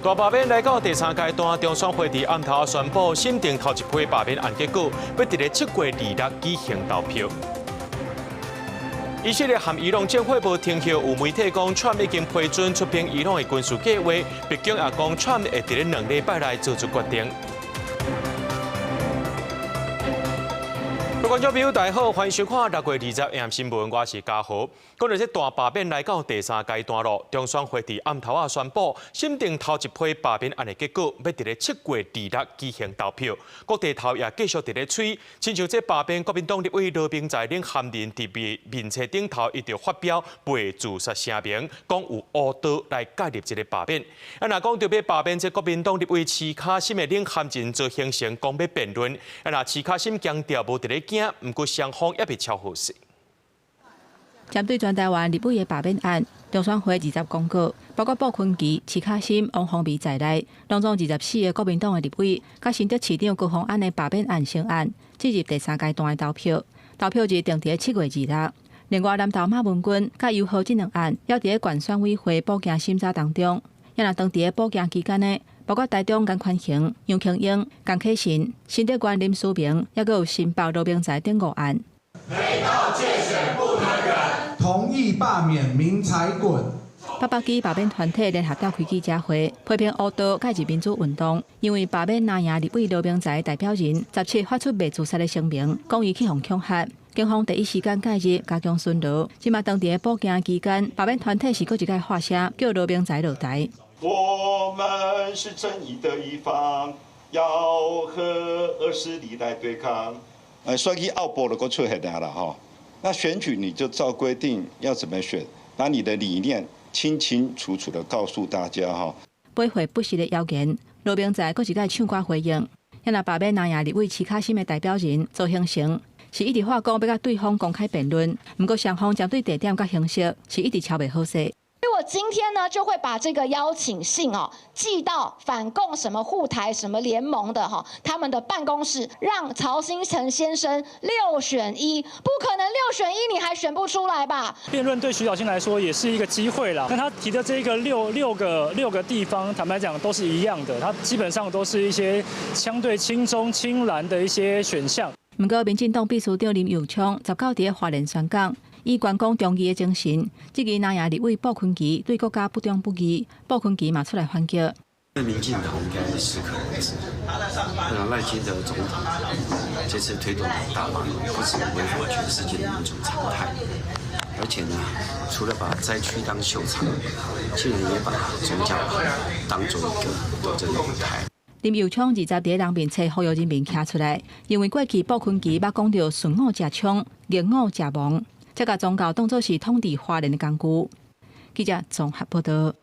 大罷免來到第三階段，中選會佇暗頭宣布審定頭一批罷免案結果，欲佇咧7月26舉行投票。以色列和伊朗戰火無停歇，有媒體講，川普已經批准出兵伊朗的軍事計劃，白宮也講，川普會佇咧2禮拜內做出決定。各位觀眾朋友，大家好，歡迎收看6月20晚新聞，我是嘉豪。講到這大罷免來到第三階段咯，中選會佇暗頭仔宣布審定頭一批罷免案的結果，欲佇咧7月26舉行投票。各地頭也繼續佇咧催，親像這罷免國民黨立委羅明才領銜人佇面面冊頂頭，伊就發表袂自殺聲明，講有烏道來介入這个罷免。啊，若講著欲罷免這國民黨立委徐卡芯的領銜人曹興誠講欲辯論，啊，若徐卡芯強調無佇咧驚，毋過雙方猶未敲好勢。針對全台灣立委的罷免案，中選會二十公告，包括傅崑萁、徐卡芯、王鴻薇在內，攏總24個國民黨的立委，佮新竹市長高虹安的罷免案成案，進入第三階段的投票。投票日定佇7月26。另外，南投馬文君佮游和這兩案，猶佇咧縣選委會補件審查當中。也若當佇咧補件期間呢，包括台中顏寬恆、楊瓊英、江啟臣、新竹縣林思明，猶閣有新北羅明才等五案。黑道介選不能忍，同意罷免明才滾。北北基罷免團體聯合召開記者會，批評烏道介入民主運動，因為罷免藍營立委羅明才代表人17發出袂自殺的聲明，講伊去予恐嚇，警方第一時間介入加強巡邏。這馬當佇咧補件期間，罷免團體是閣一擺喊聲叫羅明才落台。我們是正義的一方，要和惡勢力來對抗。選舉後部就閣出現啦吼。那選舉你就照規定要怎麼選，把你的理念清清楚楚的告訴大家哈。背回不實的謠言，羅明才閣一擺唱歌回應。也若罷免藍營立委徐卡芯的代表人曹興誠，是一直話講欲佮對方公開辯論，毋過雙方針對地點佮形式是一直敲袂好勢。我今天呢就會把這個邀請信哦寄到反共什麼護台什麼聯盟的哈他們的辦公室，讓曹興誠先生六選一，不可能六選一你還選不出來吧？辯論對徐巧芯來說也是一個機會啦。那他提的這個六個地方，坦白講都是一樣的，他基本上都是一些相對親中親藍的一些選項。毋過民進黨秘書長林右昌19佇咧花蓮宣講，以關公忠義的精神，質疑藍營立委傅崑萁對國家不忠不義，傅崑萁嘛出來反擊。民進黨應該適可而止。那賴清德總統這次推動大罷免，不止違反全世界的民主常態，而且呢，除了把災區當秀場，竟然也把宗教當做一個鬥爭的舞台。林右昌20佇咧人面冊呼籲人民徛出來，認為過去傅崑萁捌講著順我者昌，逆我者亡，這共宗教當作是統治花蓮的工具。記者綜合報道。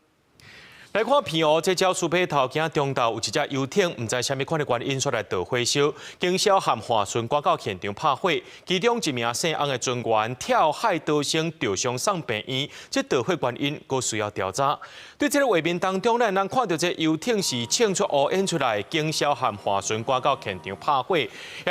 來看澎湖，這隻蘇皮頭今中晝有一隻遊艇，毋知啥物款的原因，煞來著火燒，警消和帆船趕到現場拍火，其中一名姓翁的船員跳海逃生，著傷送病院。這著火原因閣需要調查。對這个畫面當中，咱看著這遊艇是衝出烏煙出來，警消和帆船趕到現場拍火。也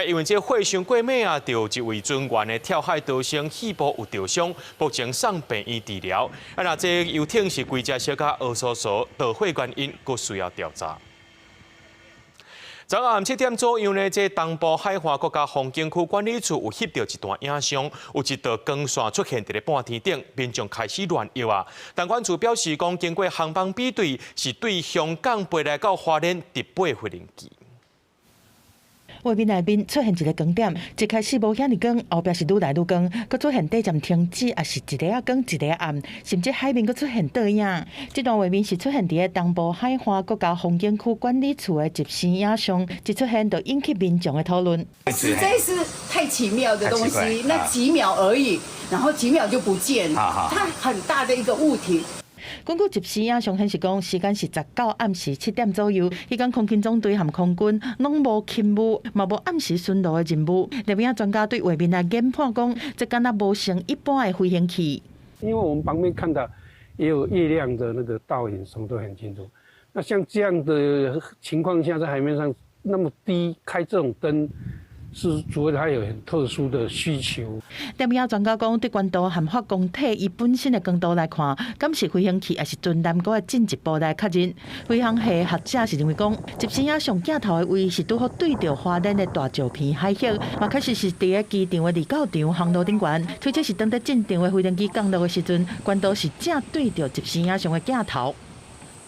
因為這火傷過猛啊，著一位船員的跳海逃生，肺部有著傷，目前送病院治療。啊，若這遊艇是規隻燒甲烏酥酥。著火原因，閣需要調查。昨暗7點左右呢，這東部海岸國家風景區管理處有翕著一段影像，有一道光線出現佇咧半天頂，民眾開始亂搖啊。東管處表示講，經過航班比對，是對香港飛來到花蓮直飛飛行機。畫面內面出現一个光點，一開始無遐爾光，後壁是愈來愈光，閣出現短暫停止，抑是一个仔光一个仔暗，甚至海面閣出現倒影。這段畫面是出現佇咧東部海岸國家風景區管理處的即時影像，一出現就引起民眾的討論。實在是太奇妙的東西，那幾秒而已，然後幾秒就不見，它很大的一個物體。根據即時影像顯示，講時間是19暗時7點左右，彼工空勤總隊和空軍攏無勤務，嘛無暗時巡邏的任務。攝影專家對畫面來研判講，這敢若無像一般的飛行器。因為我們旁邊看到也有月亮的那個倒影，什麼都很清楚。那像這樣的情況下，在海面上那麼低開這種燈，是，除非他有很特殊的需求。電影專家講，對高度和發光體伊本身的光度來看，敢是飛行器抑是軍艦閣會進一步來確認。飛行系學者是認為講，集成影像鏡頭的位是拄好對著花蓮的大石坪海域，嘛確實是佇个機場的離到場航路頂懸，推測是當佇進場的飛行機降落的時陣，高度是正對著集成影像的鏡頭。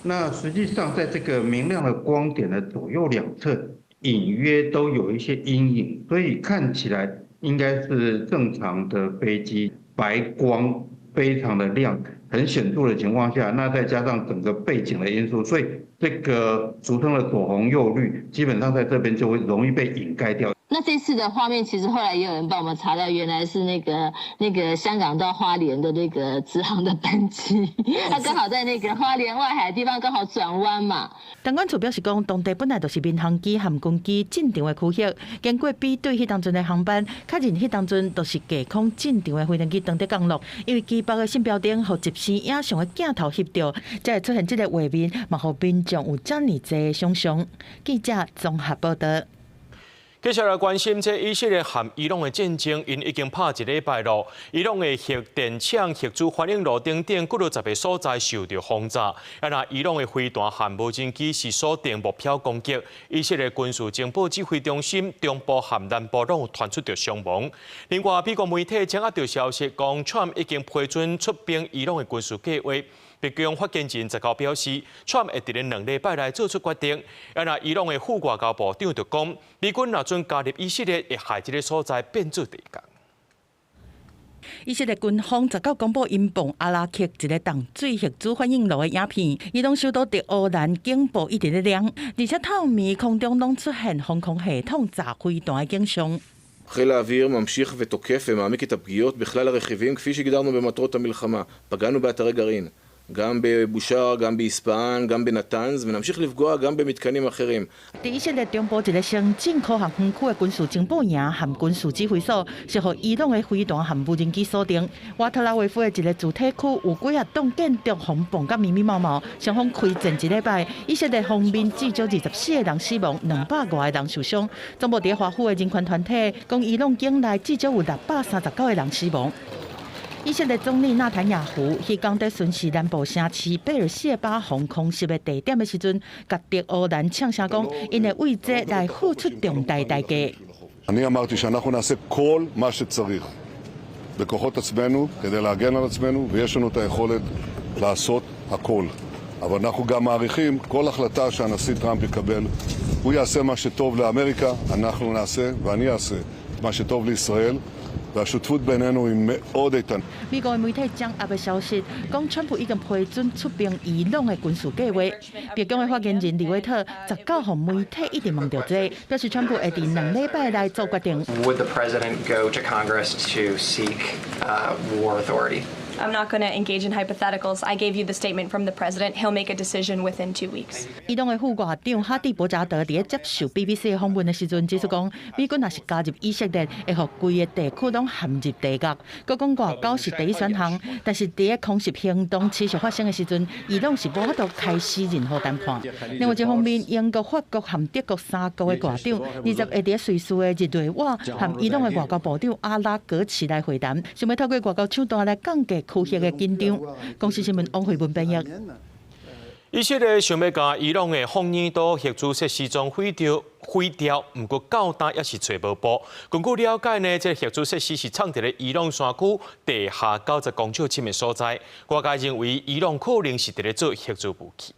那實際上，在這個明亮的光點的左右兩側，隱約都有一些陰影，所以看起來應該是正常的飛機，白光非常的亮，很顯著的情況下，那再加上整個背景的因素，所以這個俗稱的左紅右綠，基本上在這邊就會容易被掩蓋掉。那這次的畫面，其實後來也有人幫我們查到，原來是那個香港到花蓮的那個直航的班機，它剛好在那個花蓮外海的地方剛好轉彎嘛。東管處表示講，當地本來就是民航機和軍機進場的區域，經過比對彼當陣的航班，確認彼當陣就是架空進場的飛行機當佇降落，因為機腹的信標燈予集成影像的鏡頭翕著，才會出現這個畫面，嘛予民眾有遮爾濟的想像。記者綜合報道。繼續來關心這以色列和伊朗的戰爭，𪜶已經拍一禮拜囉。伊朗的核電廠、核子反應爐等等，幾若十个所在受著轟炸。啊，若伊朗的飛彈和無人機是鎖定目標攻擊。以色列軍事情報指揮中心中部和南部攏有傳出著傷亡。另外，美國媒體掌握著消息，講川普已經批准出兵伊朗的軍事計劃。白宮發言人19表示，川普會佇咧2禮拜內做出決定。啊，若伊朗的副外交部長就講，美軍若准加入以色列，會害這个所在變做地獄。以色列軍方19公布𪜶放阿拉克一個淡水核子反應爐的影片，伊朗首都德黑蘭警報一直咧亮，而且透暝空中攏出現防空系統炸飛彈的景象。 חיל האוויר ממשיך ותוקף ומעמיק את הפגיעות בכלל הרכיבים כפי שהגדרנו במטרות המלחמה. פגענו באתרי גרעין, גם בבושהר, גם באספהאן, גם בנתנז, ונמשיך לפגוע גם במתקנים אחרים. 佇以色列中部一个先進科學園區的軍事情報營和軍事指揮所，是予伊朗的飛彈和無人機鎖定。外特拉維夫的一个住宅區有幾仔棟建築予爆甲密密麻麻，雙方開戰一禮拜，以色列方面至少24個人死亡，200外個人受傷。總部佇華府的人權團體講，伊朗境內至少有639個人死亡。以色列總理納坦雅胡彼工佇巡視南部城市貝爾謝巴防空襲的地點的時陣，共德黑蘭嗆聲講，𪜶會為這來付出重大代價。 אני אמרתי שאנחנו נעשה כל מה שצריך בכוחות עצמנו כדי להגן על עצמנו, ויש לנו את היכולת לעשות הכל. אבל אנחנו גם מעריכים כל החלטה שהנשיא טראמפ יקבל, הוא יעשה מה שטוב לאמריקה, אנחנו נעשה, ואני אעשה את מה שטוב לישראל. והשותפות בינינו היא מאוד איתנה. 美國媒體掌握的消息，講川普已經批准出兵伊朗的軍事計劃。白宮的發言人李維特19予媒體一直問著這，表示川普會佇2禮拜內做決定。 Would the president go to Congress to seek war authority? I'm not going to engage in hypotheticals. I gave you the statement from the president. He'll make a decision within 2 weeks. 伊朗的副外長哈蒂博扎德佇咧接受 BBC 訪問的時陣指出講，美軍若是加入以色列，會予規个地區攏陷入地獄。閣講外交是第一選項，但是佇咧空襲行動持續發生的時陣，伊朗是無法度開始任何談判。另外一方面，英國、法國和德國三國的外長，20會佇咧瑞士的日內瓦和伊朗的外交部長阿拉格齊來會談，想欲透過外交手段來降低區域的緊張。公視新聞王慧文編譯。以色列想欲共伊朗的福爾多核子設施總毀掉，毀掉，毋過到今猶是揣無步。根據了解呢，這個核子設施是藏佇咧伊朗山區地下90公尺深的所在。外界認為伊朗可能是佇咧做核子武器。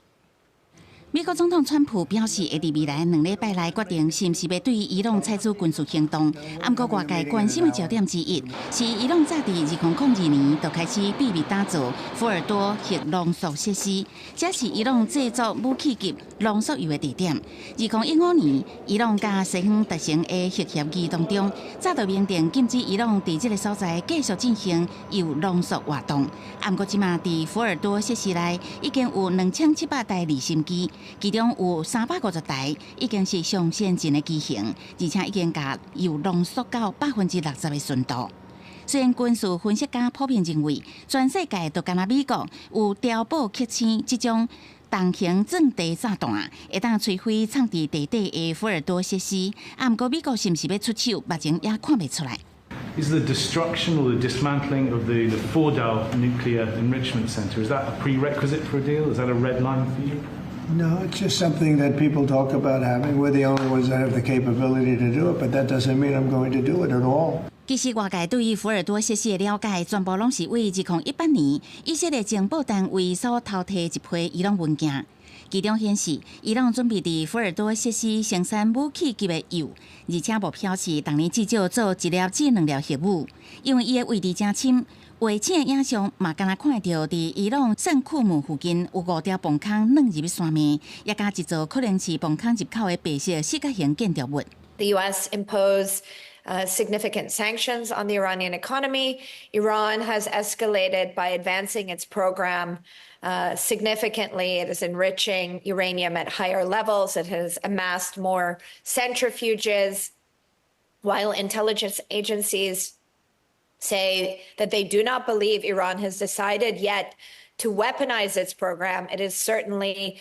美國總統川普表示，會佇未來2禮拜內決定是毋是欲對伊朗採取軍事行動。毋過外界關心的焦點之一，是伊朗早佇2002年就開始秘密打造福爾多核濃縮設施，這是伊朗製作武器級濃縮鈾的地點。2015年，伊朗佮西方達成的核協議當中，早就明定禁止伊朗佇這个所在繼續進行鈾濃縮活動。毋過這馬佇福爾多設施內已經有2700台離心機。其中有350台已經是上先進的機型，而且已經共鈾濃縮到60%的純度。雖然軍事分析家普遍認為，全世界就干焦美國有碉堡克星這種重型鑽地炸彈，會當摧毀藏佇地底的福爾多設施。啊，毋過美國是毋是欲出手，目前也看袂出來。 Is the destruction or the dismantling of the Fordow nuclear enrichment center, is that a prerequisite for a deal? Is that a red line for you? No, it's just something that people talk about having. We're the only ones that have the capability to do it, but that doesn't mean I'm going to do it at all. 其實外界對於福爾多設施的了解，全部攏是為2018年以色列情報單位所偷提一批伊朗文件。其中顯示，伊朗準備佇福爾多設施生產武器級的鈾，而且目標是逐年至少做一粒至兩粒核武。因為伊的位置誠深，衛星的影像嘛，敢若看著佇伊朗聖庫姆附近有五條磅空鑽入山脈，也佮一座可能是磅空入口的白色四角形建築物。 The U.S. imposed significant sanctions on the Iranian economy. Iran has escalated by advancing its program significantly. It is enriching uranium at higher levels. It has amassed more centrifuges. While intelligence agencies say that they do not believe Iran has decided yet to weaponize its program, it is certainly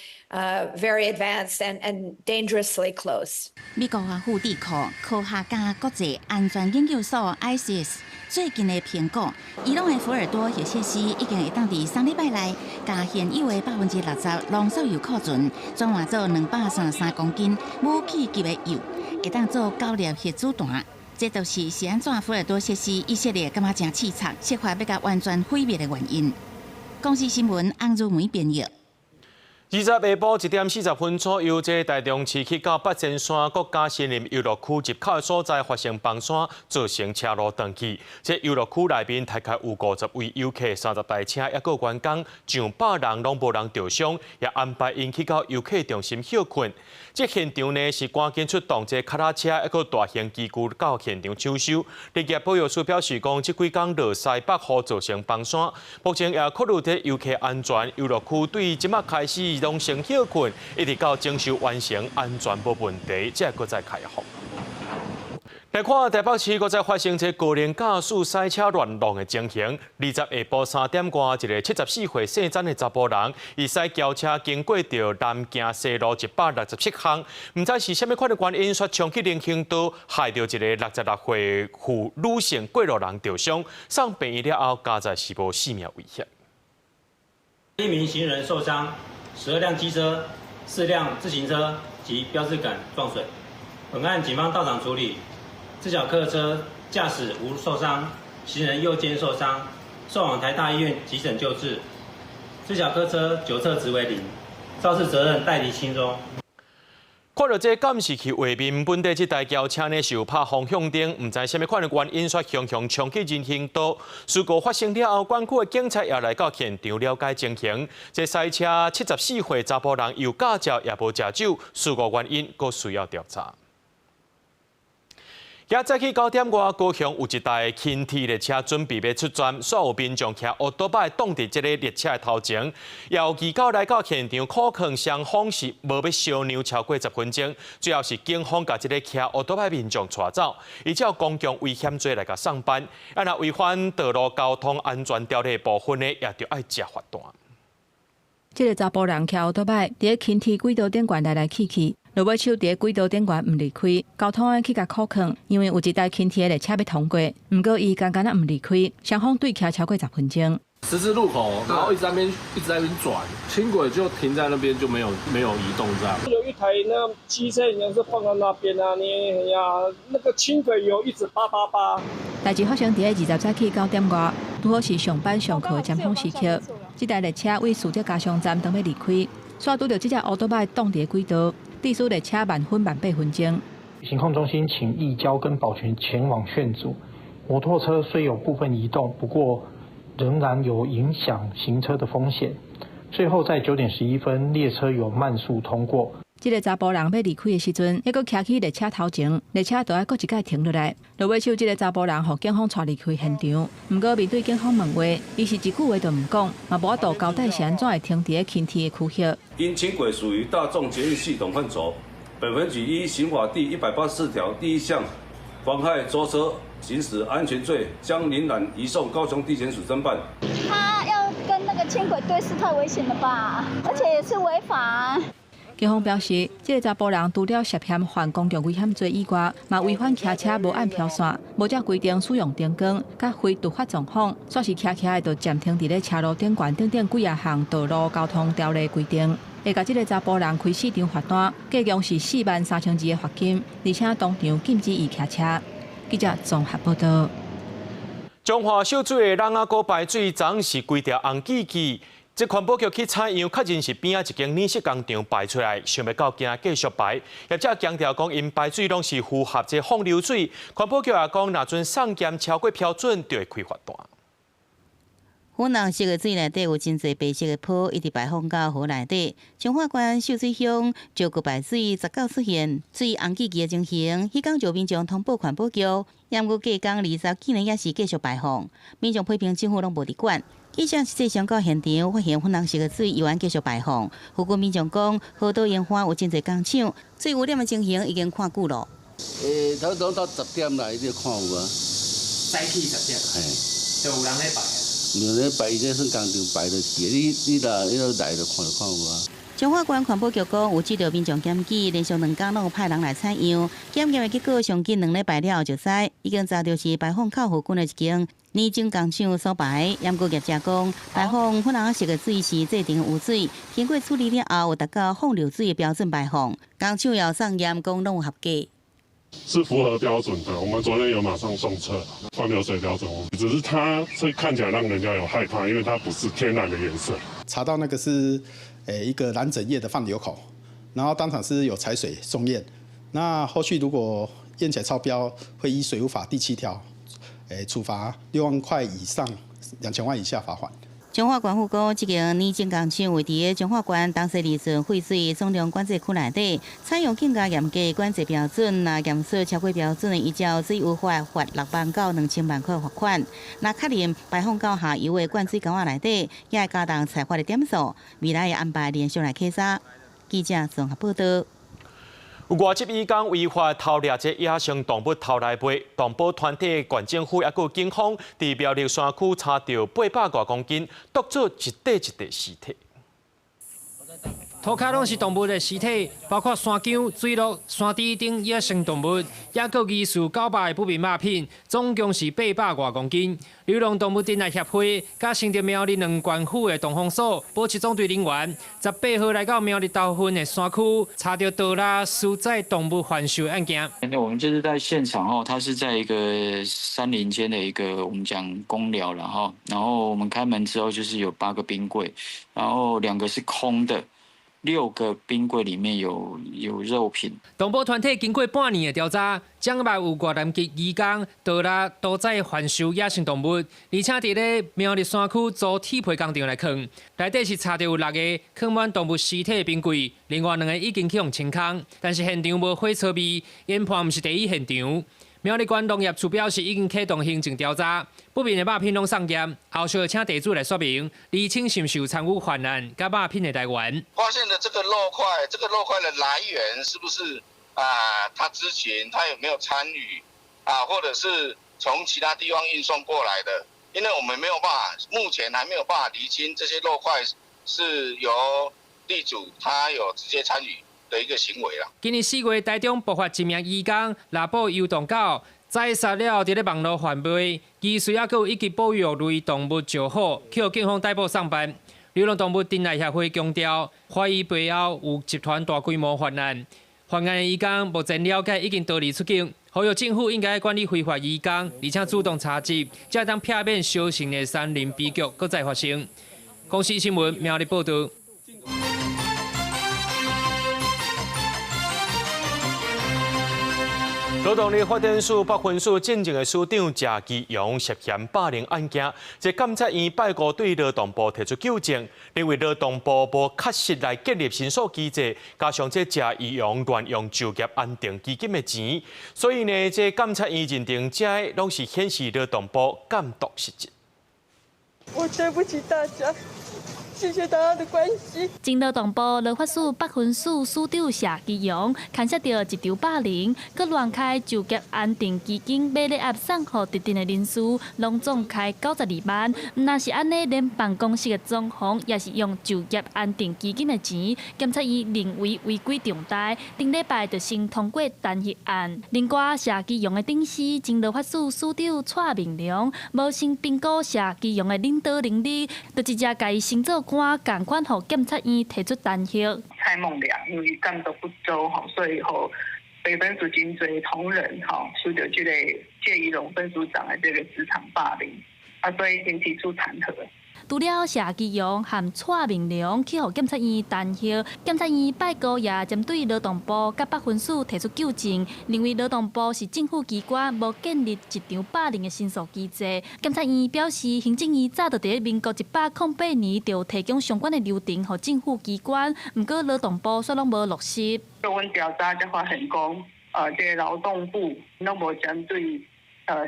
very advanced and dangerously close. 美國華府智庫科學家國際安全研究所 ISIS 最近的評估，伊朗的福爾多核設施已經會當佇3禮拜內，共現有的60%濃縮鈾庫存轉換做233公斤武器級的鈾，會當做九粒核子彈。這就是按怎福爾多設施以色列感覺誠刺鑿，設法欲共完全毀滅的原因。公視新聞翁如梅編譯。20下晡1點40分左右，這台中市去到八仙山國家森林遊樂區入口的所在發生崩山，造成車路斷去。這遊樂區內面大概有50位遊客、30台車，抑閣員工上百人，攏無人著傷，也安排𪜶去到遊客中心歇睏。這現場呢是趕緊出動這腳踏車，抑閣大型機具到現場搶修。林業保育署表示講，這幾工落西北雨造成崩山，目前也考慮這遊客安全，遊樂區對這擺開始攏先歇睏，一直到整修完成，安全無問題，才會閣再開放。來看台北市，閣再發生這高齡駕駛駛車亂弄的情形。20下晡3點外，一个74歲姓詹的查埔人，伊駛轎車經過著南京西路167巷，毋知是啥物款的原因，煞衝去人行道，害著一个66歲婦女性過路人著傷，送病院了後，佳哉是無性命危險。一名行人受傷，12輛機車、四輛自行車及標誌桿撞損。本案警方到場處理。自小客車駕駛無受傷，行人右肩受傷，送往台大醫院急診救治。自小客車酒測值為零，肇事責任待釐清中。看著這監視器畫面，本底這台轎車呢是有拍方向燈，毋知啥物款的原因，煞雄雄衝去人行道。事故發生了後，管區的警察也來到現場了解情形。這駛車74歲查埔人有駕照也無食酒，事故原因閣需要調查。今早起9點外，高雄有一台輕鐵列車準備欲出站，煞有民眾騎烏多擺擋佇這个列車的頭前，也有義工來到現場，苦勸雙方是無欲相讓超過10分鐘，最後是警方共這个騎烏多擺民眾帶走，依照公共危險罪來共送辦。啊，若違反道路交通安全條例部分呢，也著愛食罰單。這个查埔人騎烏多擺佇咧輕鐵軌道頂懸來來去去。落尾手佇咧軌道頂懸毋離開，交通的去共苦勸，因為有一台輕鐵的列車欲通過，毋過伊敢敢若毋離開，雙方對徛超過十分鐘。十字路口，然後一直在那邊一直在那邊轉，輕軌就停在那邊就沒有移動這樣。有一台那機車，應該是放在那邊啊，你呀，那個輕軌有一直叭叭叭。代誌發生佇咧20早起9點外，拄好是上班上課的尖峰時刻。這台列車為樹德嘉松站當欲離開，煞拄著這隻烏多擺擋佇咧軌道。致使列車慢分慢8分鐘。行控中心請移交跟保全前往勸阻。摩托車雖有部分移動，不過仍然有影響行車的風險。最後在9點11分，列車有慢速通過。這个查埔人欲離開的時陣，猶閣徛去列車頭前，列車就愛閣一擺停落來。落尾手這个查埔人予警方帶離開現場，毋過面對警方問話，伊是一句話都毋講，嘛無法度交代是按怎會停佇咧輕鐵的區域。因輕軌屬於大眾捷運系統範疇，本分局依刑法第184條第一項，妨害舟車行駛安全罪，將林男移送高雄地檢署偵辦。他要跟那個輕軌對是太危險了吧？而且也是違法。警方表示，這個查埔人除了涉嫌犯公共危險罪以外，嘛違反騎車無按標線、無照規定使用燈光、佮非突發狀況，煞是騎騎的就暫停佇咧車路頂懸等等幾仔項道路交通條例規定，會共這個查埔人開四張罰單，計共是43,200的罰金，而且當場禁止伊騎車。記者綜合報道。彰化秀水的荏仔溝排水槽是規條紅記記。這環保局去採樣，確認是邊仔一間染色工廠排出來，想袂到今繼續排。業者強調講，𪜶排水攏是符合這放流水。環保局也講，若陣送檢超過標準，就會開罰單。粉紅色的水內底有真濟白色的泡，一直排放到河內底。彰化縣秀水鄉石溝排水19出現水紅記記的情形，彼工就民眾通報環保局，毋過隔工20竟然也是繼續排放，民眾批評政府攏無佇管。記者實際上到現場，發現粉紅色的水猶原繼續排放。附近民眾講，河道沿岸有真濟工廠，水污染的情形已經看久了。差不多到10點來，你就看有啊。早起10點，嘿，就有人咧排。有咧排，這算工廠排就是，你若你若來就看就看有啊。彰化縣環保局講，有接到民眾檢舉，連續兩工攏有派人來採樣，檢驗的結果上緊2禮拜了後就知，已經查著是排放口附近的一間染整工廠所排。毋過業者講，排放粉紅色的水是製成污水，經過處理了後有達到放流水的標準排放。工廠也送驗講攏有合格。是符合標準的，我們昨天有馬上送測放流水標準，只是它會看起來讓人家有害怕，因為它不是天然的顏色。查到那個是一個染整業的放流口，然後當場是有採水送驗，那後續如果驗起來超標，會依水污法第7條，處罰6萬塊以上2000萬以下罰款。彰化縣府講，這間染整工廠位佇彰化縣東勢里村廢水總量管制區內底，採用更加嚴格的管制標準，若驗出超過標準，依照水污法罰6萬到2000萬塊罰款。若確認排放到下游的灌水溝仔內底，也會加重裁罰的點數。未來會安排連續來稽查。記者綜合報道。有外籍移工違法偷獵這野生動物偷來賣，動保團體、縣政府抑閣警方佇苗栗山區查著800外公斤，當做一塊一塊屍體。塗跤攏是動物的屍體，包括山羌、水鹿、山豬等野生動物，抑閣疑似900个不明肉品，總共是800外公斤。流浪動物珍愛協會佮新竹苗栗兩縣府的動防所保七總隊人員，18號來到苗栗頭份的山區，查著盜獵私載動物販售案件。那我們就是在現場哦，它是在一個山林間的一個我們講工寮啦哈，然後我們開門之後就是有8個冰櫃，然後2個是空的。6個冰櫃裡面有肉品。動保團體經過半年的調查，掌握有越南籍移工盜獵屠宰販售野生動物，而且佇咧苗栗山區租鐵皮工廠來囥，內底是查著有6個囥滿動物屍體的冰櫃，另外2個已經去予清空，但是現場無火燒味，研判毋是第一現場。苗栗縣農業處表示，已經啟動行政調查，不明的肉品攏送驗，後續請地主來說明，釐清是毋是有參與犯案佮肉品的來源。發現的這個肉塊，這個肉塊的來源是不是啊？他知情，他有沒有參與啊？或者是從其他地方運送過來的？因為我們沒有辦法，目前還沒有辦法釐清這些肉塊是由地主他有直接參與的一個行為啦。今年4月，台中爆發一名移工獵捕遊動狗，宰殺了後，佇咧網路販賣，疑似猶閣有一級保育類動物石虎，去予警方逮捕送辦。流浪動物珍愛協會強調，懷疑背後有集團大規模犯案，犯案的移工目前了解已經逃離出境，呼籲政府應該管理非法移工，而且主動查緝，才會當避免相似的山林悲劇閣再發生。公視新聞苗栗報道。勞動力發展署北分署進前的署長謝其陽涉嫌霸凌案件，這監察院拜五對勞動部提出糾正，認為勞動部無確實來建立申訴機制，加上這謝其陽亂用就業安定基金的錢，所以呢，這監察院認定這攏是顯示勞動部監督失職。我對不起大家，謝謝大家的關心。前勞動部勞發署北分署署長謝其陽牽涉著職場霸凌，閣亂開就業安定基金買禮盒送予特定的人士，攏總開92萬。毋但是按呢，連辦公室的裝潢也是用就業安定基金的錢。檢察院認為違規重大，頂禮拜就先通過彈劾案。另外，謝其陽的頂司前勞發署署長蔡明良，無先評估謝其陽的領導能力，就直接共伊升做官，仝款予檢察院提出彈劾。蔡孟良因為監督不周吼，所以予北分署真濟同仁吼受著這個謝宜容分署長的這個職場霸凌，啊，所以先提出彈劾。除了謝其陽和蔡明良去予檢察院彈劾，檢察院拜五也針對勞動部佮北分署提出糾正，認為勞動部是政府機關，無建立職場霸凌的申訴機制。檢察院表示，行政院早就佇民國108年就提供相關的流程予政府機關，毋過勞動部煞攏無落實。阮調查才發現講，這個勞動部攏無針對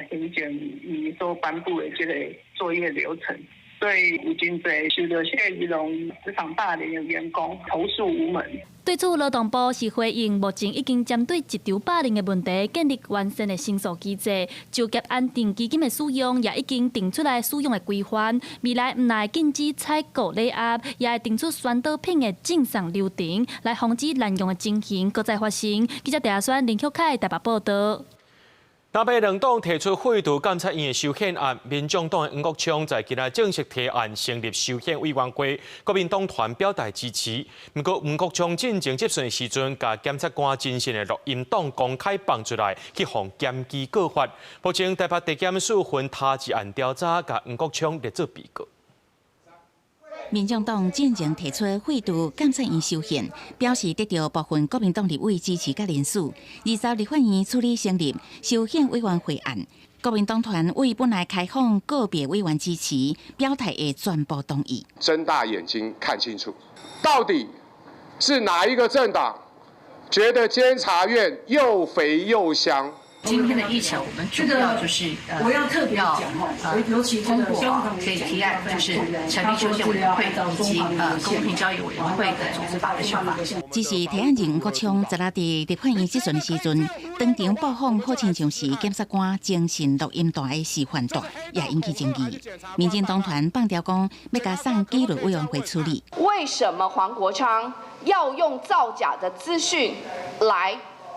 行政院所頒布的這個作業流程。所以有真濟受著謝宜容職場霸凌的員工投訴無門。對此，勞動部是回應，目前已經針對職場霸凌的問題建立完善的申訴機制，就業安定基金的使用也已經定出來使用的規範。未來毋但會禁止採購禮盒，也會定出宣導品的贈送流程，來防止濫用的情形閣再發生。記者鄭阿選、林旭凱台北報導。藍白兩黨提出廢除監察院的修憲案，民眾黨的黃國昌在今仔正式提案成立修憲委員會，國民黨團表態支持。毋過黃國昌進前質詢的時陣，共檢察官偵訊的錄音檔公開放出來，去予檢舉告發。目前台北地檢署分他一案調查，共黃國昌列做被告。民眾黨進前提出廢除監察院修憲，表示得著部分國民黨立委支持佮連署。20立法院處理成立修憲委員會案，國民黨團為本來開放個別委員支持，表態會全部同意。睜大眼睛看清楚，到底是哪一個政黨覺得監察院又肥又香？今天的議程，我們主要就是我要特別講尤其通過這個提案，就是成立修憲委員會以及公平交易委員會的組織法的修法。只是提案人黃國昌昨仔佇立法院質詢的時陣，當場播放好親像是檢察官偵訊錄音帶的示範帶，也引起爭議。民進黨團放調講，欲共送紀律委員會處理。為什麼黃國昌要用造假的資訊來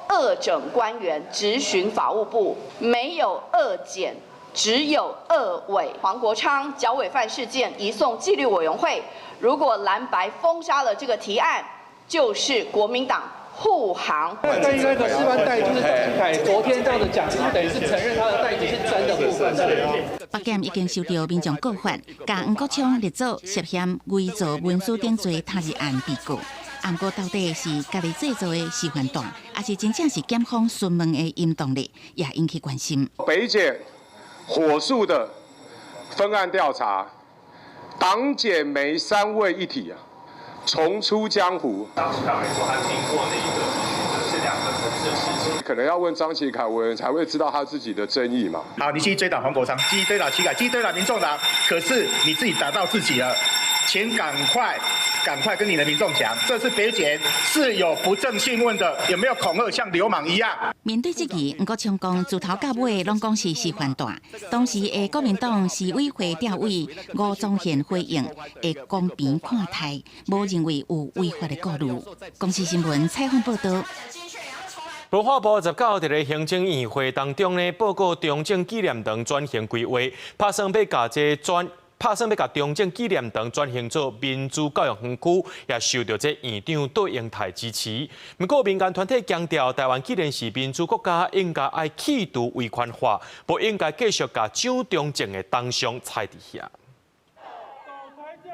惡整官員，質詢法務部？沒有惡檢，只有惡委。黃國昌絞尾飯事件移送紀律委員會，如果藍白封殺了這個提案，就是國民黨護航。那應該的示範帶就是張啟凱昨天這樣子講，等於是承認他的帶子是真的部分。北檢已經收著民眾告發，共黃國昌列做涉嫌偽造文書頂罪他日案被告。毋過到底是家己製造的示範帶，抑是真正是檢方詢問的音檔咧，也引起關心。北檢火速的分案調查，黨檢媒三位一體啊，重出江湖。張啟凱說他聽過那一個質詢的是兩個層次的事情，可能要問張啟凱委員才會知道他自己的爭議嘛。好，你繼續追打黃國昌，繼續追打啟凱，繼續追打民眾黨，可是你自己打到自己了，請趕快。趕快跟你的民眾講，這次北檢是有不正訊問的，有沒有恐嚇像流氓一樣？面對質疑，黃國昌講自頭到尾攏講是示範帶。當時的國民黨市委會調委吳宗憲回應，會公平看待，無認為有違法的顧慮。公視新聞採訪報導。文化部19佇咧行政院會當中呢，報告中正紀念堂轉型規劃，拍算欲共中正紀念堂轉型做民主教育園區，也受著這院長杜英泰支持。毋過民間團體強調，台灣既然是民主國家，應該愛去除威權化，無應該繼續共蔣中正的銅像踩佇遐。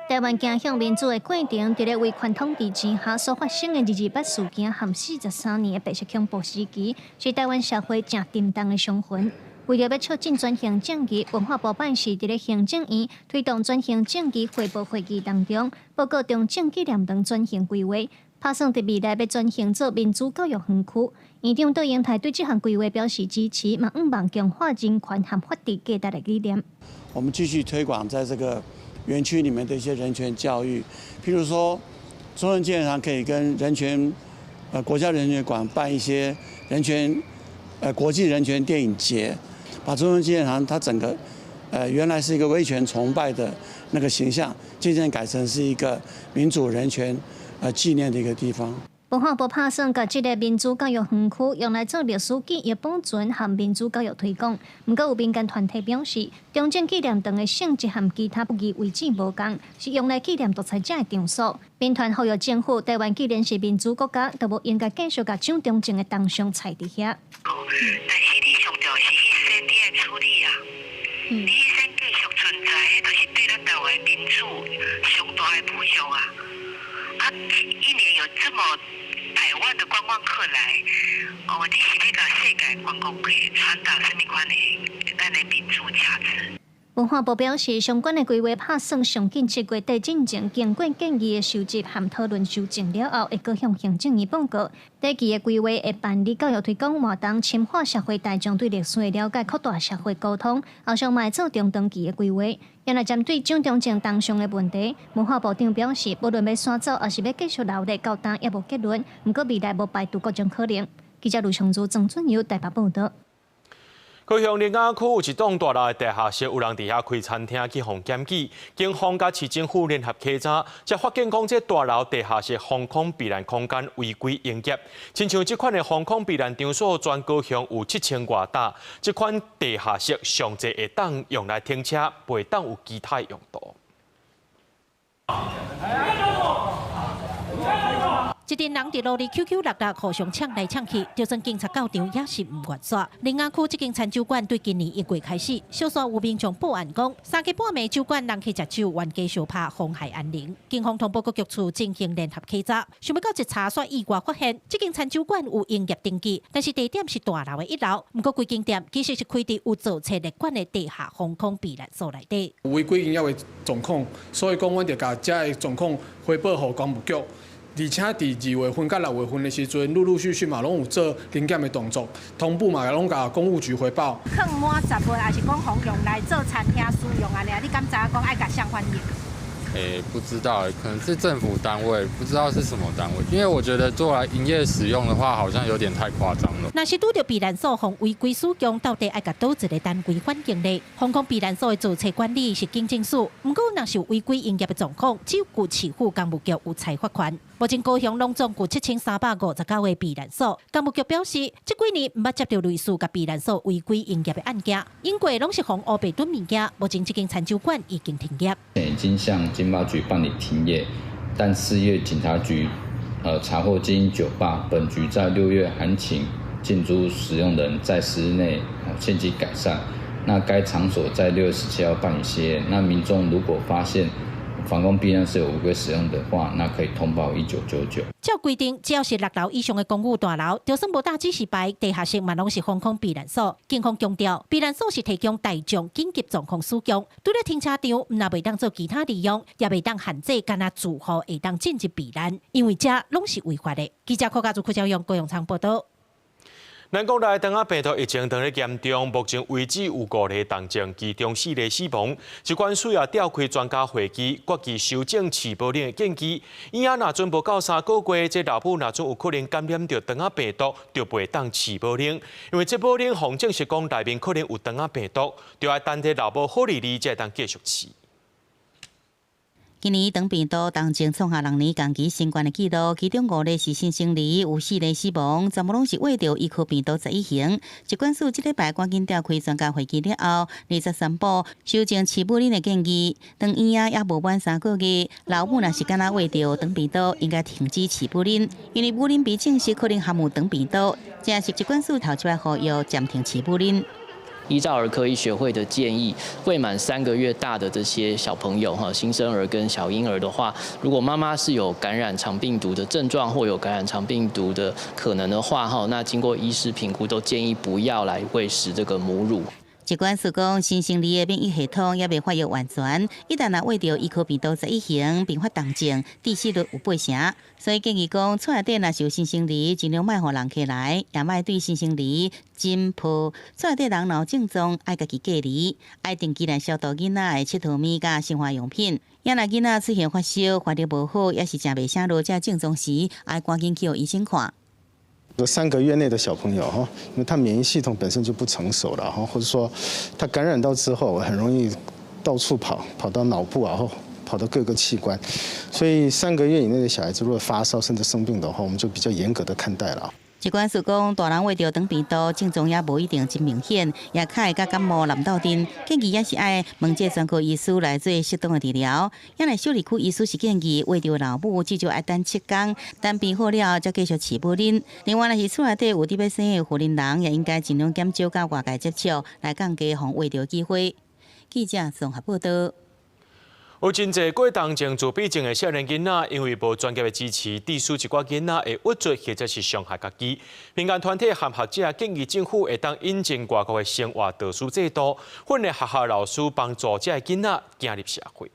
台灣走向民主的過程，佇咧威權統治之下所發生的228事件和43年的白色恐怖時期，是台灣社會誠沉重的傷痕。為著欲促進轉型正義，文化部拜四佇咧行政院推動轉型正義匯報會議當中，報告中正紀念堂轉型規劃，拍算佇未來欲轉型做民主教育園區。院長杜英泰對這項規劃表示支持，嘛向望強化人權和法治價值的理念。我們繼續推廣在這個園區裡面的一些人權教育，譬如說，中正紀念堂可以跟人權，國家人權館辦一些人權，國際人權電影節，把中正紀念堂它整個，原來是一個威權崇拜的那個形象，漸漸改成是一個民主人權，紀念的一個地方。文化部拍算共這个民主教育園區用來做歷史記憶保存和民主教育推廣。毋過有民間團體表示，中正紀念堂的性質和其他不義遺址無仝，是用來紀念獨裁者的場所。民團呼籲政府，台灣既然是民主國家，就無應該繼續共蔣中正的銅像徛佇遐。但是你上重要是彼身你愛處理啊，你彼身繼續存在，彼就是對咱台灣民主上大的侮辱啊！啊，一年有這麼百萬的觀光客來，哦，你是欲共世界觀光客傳達啥物款的咱的民主價值？文化部表示，相關的規劃拍算上緊7月底進前，經過建議的收集和討論修正了後，會閣向行政院報告。短期的規劃會辦理教育推廣活動，深化社會大眾對歷史的了解，擴大社會溝通。後續嘛會做中長期的規劃。原來針對蔣中正銅像的問題，文化部長表示，無論欲徙走，抑是欲繼續留咧，到今猶無結論。毋過未來無排除各種可能。記者盧松珠、曾俊友台北報導。高雄苓雅區有一棟大樓的地下室，有人佇遐開餐廳去予檢舉，警方佮市政府聯合稽查，才發現講這大樓地下室防空避難空間違規營業。親像這款的防空避難場所，全高雄有7000外棟，這款地下室上濟會當用來停車，袂當有其他用途。一陣人佇路裡 QQ 六六，互相搶來搶去，就算警察到場也是毋願煞。苓雅區這間餐酒館對今年1月開始，小煞有民眾報案講，三更半暝酒館人客食酒，冤家相拍，妨害安寧。警方通報各局處進行聯合稽查，想欲到一查，煞意外發現，這間餐酒館有營業登記，但是地點是大樓的1樓，毋過規間店其實是開佇有造冊列管的地下防空避難所內底。違規營業的狀況，所以講，阮就共遮的狀況回報予工務局。而且佇2月份佮6月份的時陣，陸陸續續嘛攏有做臨檢的動作，同步嘛攏共工務局回報。囥滿雜物，抑是講予用來做餐廳使用按呢？你敢知影講愛共誰反映？欸，不知道，可能是政府單位，不知道是什麼單位。因為我覺得做來營業使用的話，好像有點太誇張了。若是拄著避難所予違規使用，到底愛共佗一个單位反映呢？防空避難所的造冊管理是警政署，毋過若是有違規營業的狀況，只有市府工務局有裁罰權。目前高雄攏總有7359个避難所，工務局表示，這幾年毋捌接著類似共避難所違規營業的案件，因過攏是予烏白頓物件。目前這間餐酒館已經停業。已經向經貿局辦理停業，但4月警察局查獲經營酒吧，本局在6月函請建築使用人在10日內限期改善。那該場所在6月17號辦理歇業。那民眾如果發現防空避難室有違規使用的話，那可以通報1999。照規定，只要是6樓以上的公寓大樓，就算無打指示牌，地下室嘛攏是防空避難所。警方強調，避難所是提供大眾緊急狀況使用，除了停車場，毋但袂當做其他利用，也袂當限制干焦住戶會當進入避難，因為這攏是違法的。記者柯家祖、柯昭勇、高永昌報導。咱國內腸仔病毒疫情當咧嚴重，目前為止有5個重症，其中4個死亡。疾管署也召開專家會議，決議修正飼母奶的建議。嬰仔若準無夠3個月，這老母若準有可能感染著腸仔病毒，就袂當飼母奶，因為這母奶予證實講內面可能有腸仔病毒，就愛等這老母好離離才會當繼續飼。今年腸病毒重症創下6年同期新懸的紀錄，其中5例是新生兒，有4例死亡，全部攏是秽著伊可病毒11型。疾管署這禮拜趕緊召開專家會議了後，20宣布修正飼母奶的建議，當嬰仔猶無滿3個月，老母若是敢若秽著腸病毒，應該停止飼母奶，因為母奶被證實可能含有腸病毒，這是疾管署頭一擺呼籲暫停飼母奶。依照兒科醫學會的建議，未滿3個月大的這些小朋友哈，新生兒跟小嬰兒的話，如果媽媽是有感染腸病毒的症狀或有感染腸病毒的可能的話哈，那經過醫師評估都建議不要來餵食這個母乳。疾管署講，新生兒的免疫系統猶未發育完全，一旦若秽著伊科病毒11型，併發重症，致死率有八成。所以建議講，厝內底若是有新生兒，盡量莫予人客來，也莫對新生兒枕抱。厝內底人若有症狀，愛家己隔離，愛定期來消毒囡仔的𨑨迌物佮生活用品。也若囡仔出現發燒、發熱無好，抑是食袂啥落這症狀時，愛趕緊去予醫生看。 3個月內的小朋友哈，因為他免疫系統本身就不成熟了哈，或者說他感染到之後很容易到處跑，跑到腦部啊，或跑到各個器官，所以3個月以內的小孩子如果發燒甚至生病的話，我們就比較嚴格的看待了。疾管署講，大人秽著腸病毒症狀也無一定真明顯，也較會佮感冒濫鬥陣，建議也是愛問這專科醫師來做適當的治療。也若小兒科醫師是建議，秽著老母至少愛等7工，等病好了才繼續飼母奶。另外，若是厝內底有佇欲生的婦妊人，也應該盡量減少佮外界接觸，來降低予秽著機會。記者綜合報道。有真濟過動症、自閉症的少年囡仔，因為無專業的支持，致使一寡囡仔會鬱卒或者是傷害家己。民間團體和學者建議政府會當引進外國的生活導師制度，訓練學校老師幫助這个囡仔走入社會。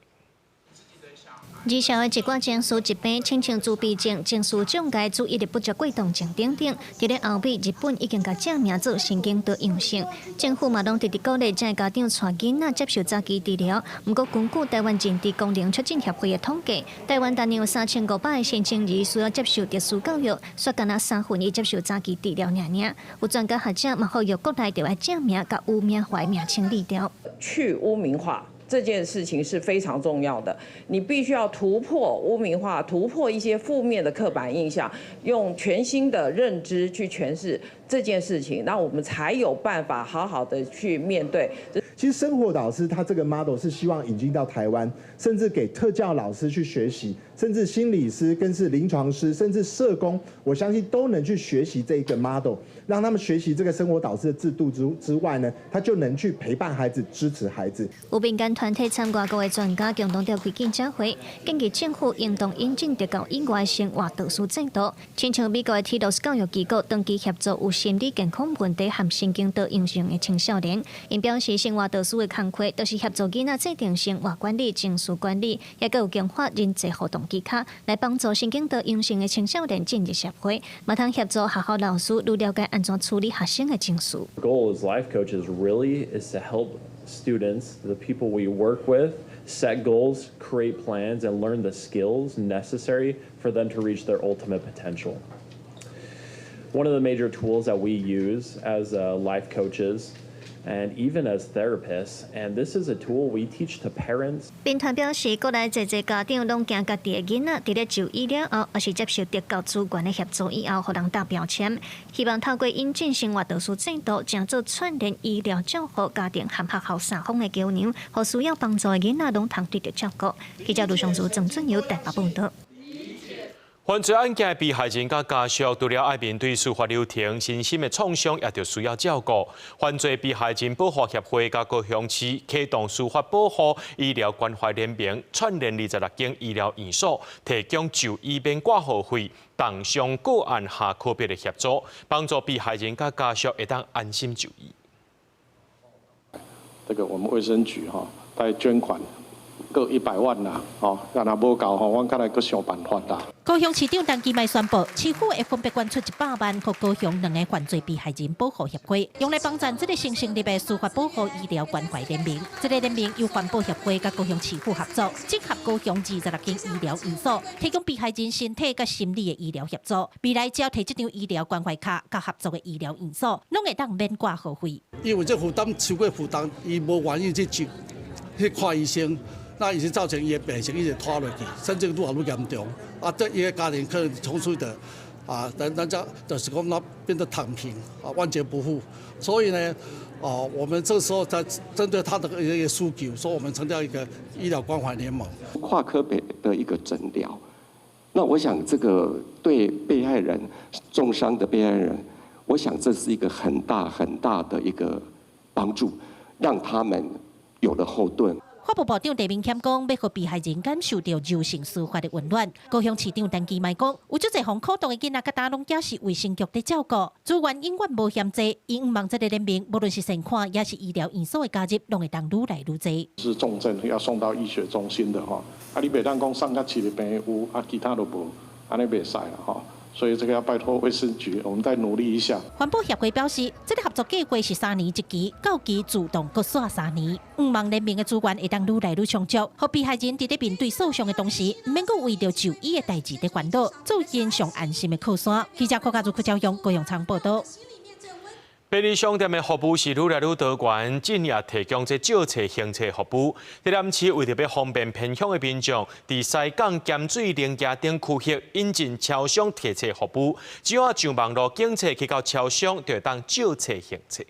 而社會一寡情緒疾病，親像自閉症、情緒障礙、注意力不足過動症等等，佇咧歐美、日本已經共正名做神經多樣性。政府嘛攏直直鼓勵這家長帶囡仔接受早期治療。毋過，根據台灣認知功能促進協會的統計，台灣逐年有3500個新生兒需要接受特殊教育，煞干焦1/3接受早期治療爾爾。有專家學者嘛呼籲國內著愛正名佮污名化名稱理掉。去污名化這件事情是非常重要的，你必須要突破污名化，突破一些負面的刻板印象，用全新的認知去詮釋這件事情，那我們才有辦法好好的去面對。其實生活導師他這個 model 是希望引進到台灣，甚至給特教老師去學習，甚至心理師、更是臨床師，甚至社工，我相信都能去學習這一個 model，讓他們學習這個生活導師的制度之外呢，他就能去陪伴孩子、支持孩子。有民間團體參外國的專家共同召開記者會，建議政府應當引進特教以外生活導師制度，親像美國的提洛斯教育機構長期協助有心理健康問題和神經多樣性的青少年。𪜶表示，生活導師的工課就是協助囡仔制定生活管理、情緒管理，也閣有強化人際互動技巧，來幫助神經多樣性的青少年進入社會，嘛通協助學校老師愈了解按怎處理學生的情緒。 Goal as life coaches really is to help students, the people we work with, set goals, create plans, and learn the skills necessary for them to reach their ultimate potential. One of the major tools that we use as life coaches and even as therapists, and this is a tool we teach to parents. 民團表示，國內濟濟家長攏驚家己的囡仔佇咧就醫了後，抑是接受特教資源的協助以後，予人貼標籤。希望透過引進生活導師制度，成做串聯醫療照護、家庭和學校三方的橋梁，予需要幫助的囡仔攏通得著照顧。記者盧尚如、鄭俊友台北報導。犯罪案件的被害人佮家屬，除了愛面對司法流程、身心的創傷，也著需要照顧。犯罪被害人保護協會佮高雄市啟動司法保護醫療關懷聯盟，串聯26間醫療院所，提供就醫免掛號費、凍傷個案下科別的協助，幫助被害人佮家屬會當安心就醫。這個我們衛生局哈，在捐款各100萬啦，哦，若若無夠吼，阮較來閣想辦法啦。高雄市長陳其邁宣布，市府會分別捐出100萬，予高雄兩個犯罪被害人保護協會，用來幫贊這个新成立的司法保護醫療關懷聯盟。這个聯盟由環保協會佮高雄市府合作，整合高雄26間醫療院所，提供被害人身體佮心理的醫療協助。未來只要提這張醫療關懷卡，佮合作的醫療院所，攏會當免掛號費。因為這負擔超過負擔，伊無願意去接去看醫生。那伊是造成伊的病情一直拖落去，甚至愈來愈嚴重。啊，這伊的家庭可能從此就啊，人家就是講那變得躺平啊，萬劫不復。所以呢，哦，我們這時候在針對他的一個需求，所以我們成立一個醫療關懷聯盟。跨科別的一個診療，那我想這個對被害人重傷的被害人，我想這是一個很大很大的一個幫助，讓他們有了後盾。法務部長陳明謙講，欲予被害人感受著柔性司法的溫暖。高雄市長陳其邁講，有足濟予苦凍的囡仔，佮今攏猶是衛生局佇照顧，資源永遠無嫌濟。伊向望這个聯盟，無論是善款，抑是醫療院所的加入，攏會當愈來愈濟。是重症要送到醫學中心的吼，啊，你袂當講送到市立病院有，啊，其他都無，按呢袂使啦吼。所以這個要拜託衛生局，我們再努力一下。環保協會表示，這個合作計劃是3年一期，到期自動閣續三年。向望聯盟的資源會當愈來愈充足，予被害人佇咧面對訴訟的同時，毋免閣為著就醫的代誌佇煩惱，做𪜶上安心的靠山。記者郭家如、柯昭勇、高永昌報道。便利商店的服務是愈來愈多元，進而提供這借冊、還冊服務。台南市為著欲方便偏鄉的民眾，佇西港鹹水龍墘頂區域引進超商提冊服務，只要上網路檢冊去到超商，就會當借冊還冊。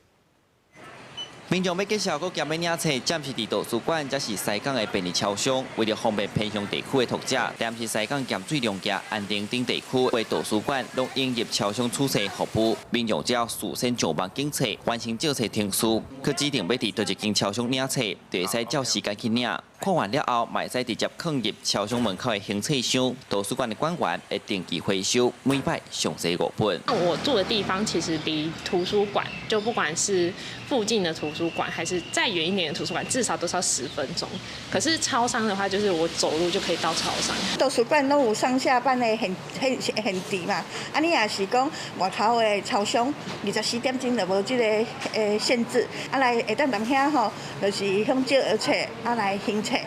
民眾欲繼續閣兼欲領冊，暫時佇圖書館，才是西港的便利超商。為著方便偏鄉地區的讀者，台南市西港鹹水龍墘安定頂地區的圖書館，攏引入超商取冊服務。民眾只要事先上網檢冊，完成借冊程序，去指定欲佇佗一間超商領冊，就會使照時間去領。看完了後，嘛會使直接囥入超商門口的還冊箱。圖書館的館員會定期回收，每擺上濟5本。我住的地方其實離圖書館，就不管是附近的圖書館，還是再遠一點的圖書館，至少都是要10分鐘。可是超商的話，就是我走路就可以到超商。圖書館攏有上下班的限限限制嘛，啊，你若是講外頭的超商，24點鐘就無這個限制，啊來會當踮遐吼，就是向借冊，啊來還冊，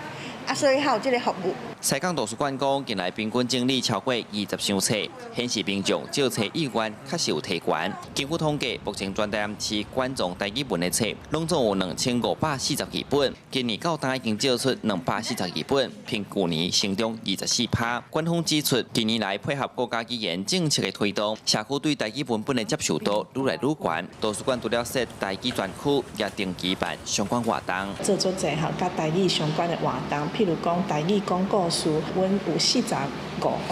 啊所以還有這個服務。西港圖書館講，近來平均整理超過20箱冊，顯示民眾借冊意願確實有提懸。根據統計，目前全台南市館藏台語文的冊，攏總有2542本。今年到今已經借出242本，比舊年成長24%。館方指出，近年來配合國家語言政策的推動，社區對台語文本的接受度愈來愈懸。圖書館除了設台語專區，也定期辦相關活動。做足濟吼，佮台語相關的活動，譬如講台語講故事。阮有45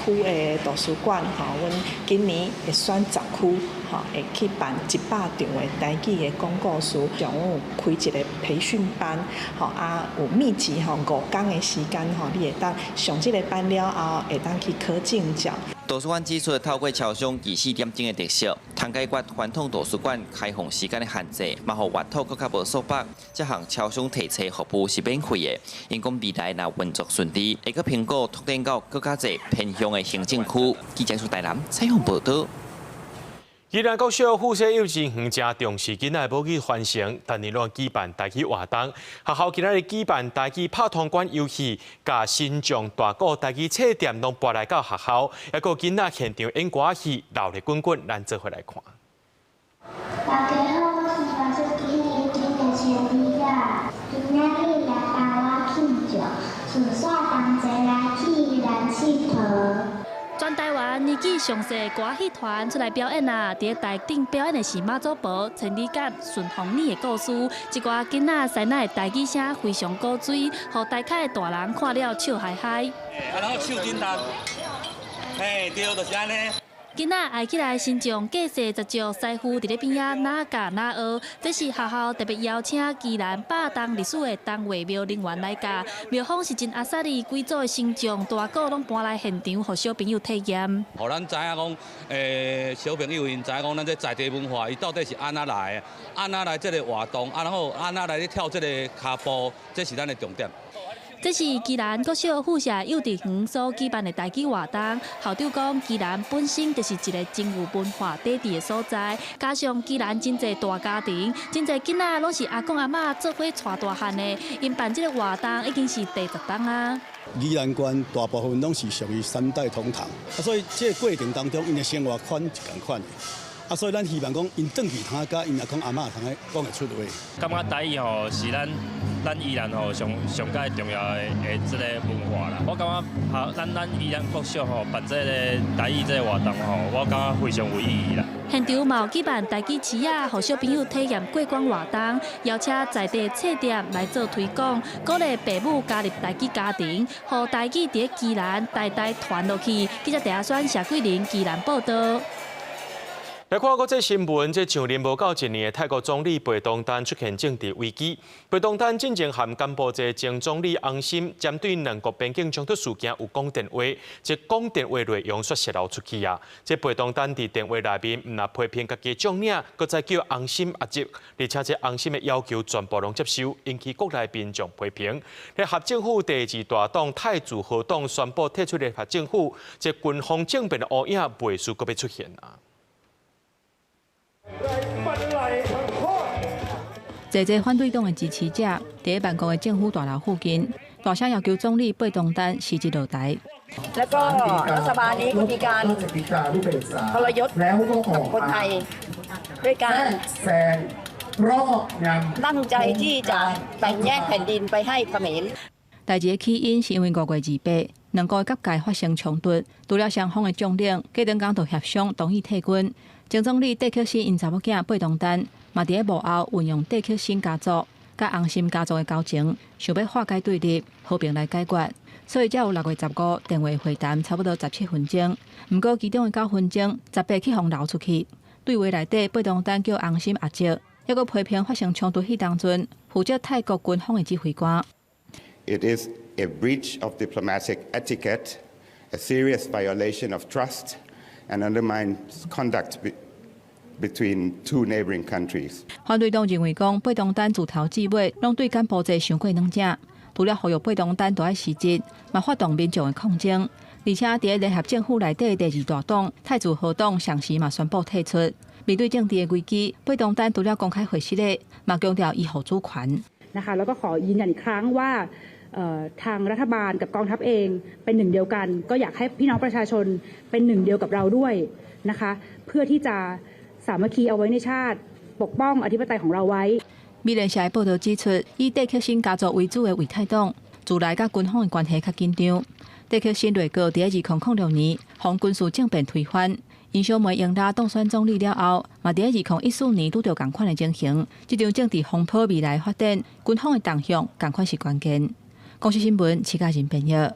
區的圖書館，吼，阮今年會選10區，吼，會去辦100場的台語的講故事。上午開一個培訓班，吼，啊，有密集吼5工的時間，吼，你會當上這個班了後，會當去考證照。圖書館指出，透過超商24點鐘的特色，通解決傳統圖書館開放時間的限制，嘛予閱讀閣較無束縛。這項超商提冊服務是免費的。𪜶講未來若運作順利，會閣評估拓展到閣較濟偏鄉的行政區。記者蘇台南採訪報導。宜蘭國小附設幼稚園誠重視囡仔的母語傳承，逐年攏舉辦台語活動。學校今仔日舉辦台語拍通關遊戲，共新將大鼓台語冊店攏搬來到學校，抑閣囡仔現場演歌仔戲，熱鬧滾滾，咱做伙來看。大家好，我是白雪今年的千里仔，今仔日來幫我慶祝，順紲同齊來去宜蘭𨑨迌。全台灣年紀上細的歌戲團出來表演啦！佇咧台頂表演的是媽祖婆千里甲順風耳的故事，一寡囡仔師奶的台語聲非常古錐，予台下的大人看了笑嗨嗨。啊，然後手真重，嘿，對，就是按呢。囡仔愛起來，身上架勢十足，師傅佇咧邊仔哪教哪學。這是學校特別邀請宜蘭百重歷史的單位廟人員來教。廟方是真阿薩利，幾組的神將大鼓攏搬來現場，予小朋友體驗。予咱知影講，小朋友𪜶知影講，咱這在地文化，伊到底是按怎來的？按怎來這个活動？啊，然後按怎來咧跳這个跤步？這是咱的重點。這是宜蘭國小附設幼稚園所舉辦的台語活動。校長講，宜蘭本身就是一個真有文化底蘊的所在，加上宜蘭真濟大家庭，真濟囡仔攏是阿公阿嬤做伙帶大漢的，𪜶辦這个活動已經是第10冬啊。宜蘭縣大部分攏是屬於三代同堂，啊，所以這個過程當中，𪜶的生活圈是仝款的。啊，所以咱希望講，𪜶轉去通佮𪜶阿公阿嬤通講會出話。感覺台語吼是咱宜蘭吼上上蓋重要的這个文化啦。我感覺哈，咱宜蘭國小吼辦這个台語這个活動吼，我感覺非常有意義啦。現場嘛有舉辦台語市仔，予小朋友體驗過關活動，邀請在地冊店來做推廣，鼓勵父母加入台語家庭，予台語佇宜蘭代代傳落去。記者鄭阿選、謝桂玲宜蘭報導。來看國際新聞，這上任無夠一年的泰國總理貝東丹出現政治危機。貝東丹進前和柬埔寨前總理洪森針對兩國邊境衝突事件有講電話，這講電話內容煞洩露出去啊！這貝東丹佇電話內面毋但批評家己將領，閣再叫洪森阿叔，而且這洪森的要求全部攏接受，引起國內民眾批評。聯合政府第二大黨泰自豪黨宣布退出聯合政府，這軍方政變的烏影袂輸閣欲出現啊！濟濟反對黨的支持者佇曼谷的政府大樓附近，大聲要求總理貝東丹辭職落台。 แล้วก็รัฐบาลนี้ก็มีการทรยศกับคนไทยด้วยการตั้งใจที่จะแบ่งแยกแผ่นดินไปให้เขมร 代誌的起因是因為5月28，兩國的國界發生衝突，除了雙方的將領，隔兩工就協商同意退軍。前總理戴克辛𪜶查某囝貝東丹嘛，佇咧幕後運用戴克辛家族佮洪森家族的交情，想欲化解對立，和平來解決，所以才有6月15電話會談，差不多17分鐘。毋過其中的9分鐘，18去予流出去。對話內底，貝東丹叫洪森阿叔，抑閣批評發生衝突彼當陣，負責泰國軍方的指揮官。 It is a breach of diplomatic etiquette, a serious violation of trust, and undermines conduct between two neighboring countries. 反對黨認為講，貝東丹自頭至尾攏對柬埔寨傷過軟正，除了呼籲貝東丹著愛辭職，嘛發動民眾的抗爭。而且佇聯合政府內底第二大黨泰自豪黨同時嘛宣布退出。面對政治的危機，貝東丹除了公開回失禮，嘛強調維護主權。 นะคะแล้วก็ขอยืนยันอีกครั้งว่าทางรัฐบาลกับกองทัพเองเป็นหนึ่งเดียวกัน ก็อยากให้พี่น้องประชาชนเป็นหนึ่งเดียวกับเราด้วยนะคะเพื่อที่จะสามัคคีเอาไว้ในชาติปกป้องอธิปไตยของเราไว้ 美聯社的報導指出，以戴克辛家族為主的為泰黨，自來佮軍方的關係較緊張。戴克辛內閣佇2006年，予軍事政變推翻，𪜶小妹英拉當選總理了後，嘛佇2014年拄著仝款的情形。這場政治風波未來發展，軍方的動向仝款是關鍵。公視新聞，徐嘉仁編譯。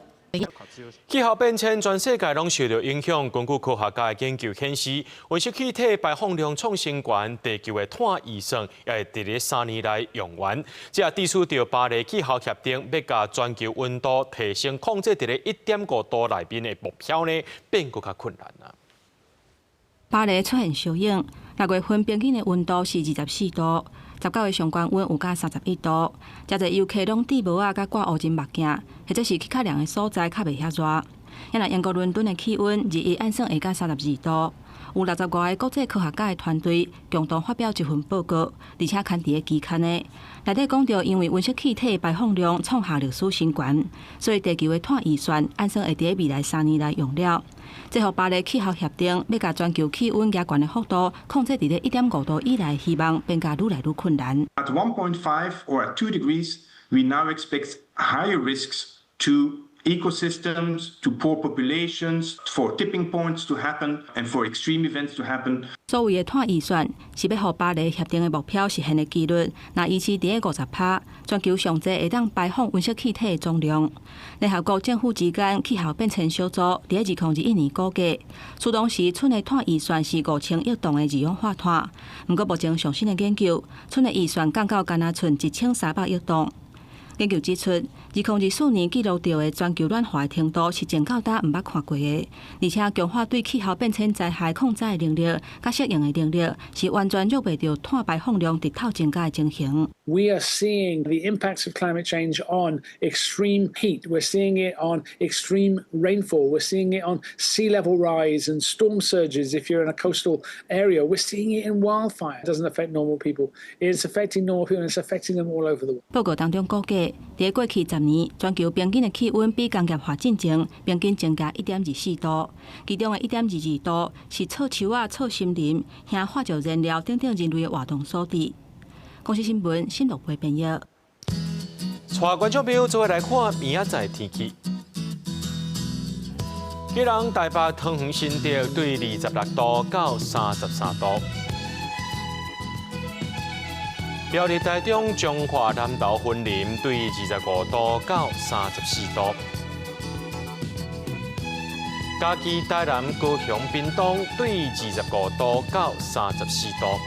氣候變遷，全世界攏受著影響。根據科學家的研究顯示，溫室氣體排放量創新高，地球的碳預算也會佇咧3年內用完。這也致使著巴黎氣候協定欲共全球溫度提升控制佇咧1.5度內面的目標呢，變閣較困難啊。巴黎出現燒影，6月份平均的溫度是24度。19日上懸溫有到31度，誠濟遊客攏戴帽仔佮掛烏針目鏡，或者是去較涼的所在較袂遐熱。啊若英國倫敦的氣溫21按算會到32度。有65個國際科學家的團隊共同發表一份報告，而且刊佇咧期刊的內底講著，因為溫室氣體排放量創下歷史新高，所以地球的碳預算按算會佇咧未來3年內用了。這予巴黎氣候協定欲共全球氣溫加懸的幅度控制佇咧1.5度以內，希望變甲愈來愈困難。 At 1.5 or at 2 degrees, we now expect higher risks to ecosystems, to poor populations, for tipping points to happen, and for extreme events to happen. 所謂的碳預算是欲予巴黎協定的目標實現的幾率，若維持佇咧50%，全球上濟會當排放溫室氣體的總量。聯合國政府之間氣候變遷小組佇咧2021年估計，出當時賰的碳預算是5000億噸的二氧化碳。毋過目前上新的研究，賰的預算降到干焦賰1300億噸。研究指出，2024年記錄著的全球暖化的程度是前到今毋捌看過的，而且強化對氣候變遷災害抗災的能力、佮適應的能力，是完全繞袂著碳排放量直透增加的情形。 We are seeing the impacts of climate change on extreme heat. We're seeing it on extreme rainfall. We're seeing it on sea level rise and storm surges if you're in a coastal area. We're seeing it in wildfire. It doesn't affect normal people. It's affecting normal people and it's affecting them all over the world. 報告當中估計，佇過去10年，全球平均的氣溫比工業化進前平均增加1.24度，其中的1.22度是錯樹仔、錯森林、燃化石燃料等等人類的活動所致。公視新聞新樂貝編譯。帶觀眾朋友做伙來看明仔載天氣。基隆、台北、桃園、新竹對26度到33度。苗栗、台中、彰化、南投、雲林對25度到34度。嘉義、台南、高雄、屏東對25度到34度。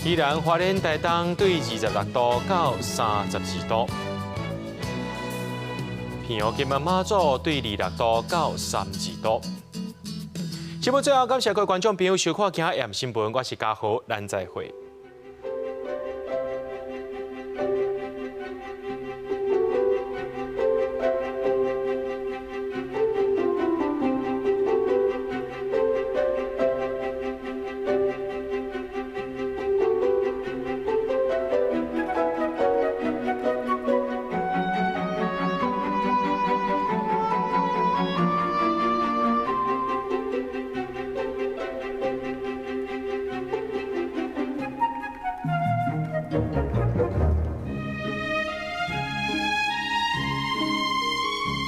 宜蘭、花蓮、台東對26度到32度。澎湖、金門、馬祖對26度到32度。節目最後感謝各位觀眾朋友收看今日新聞，我是嘉豪，咱再會。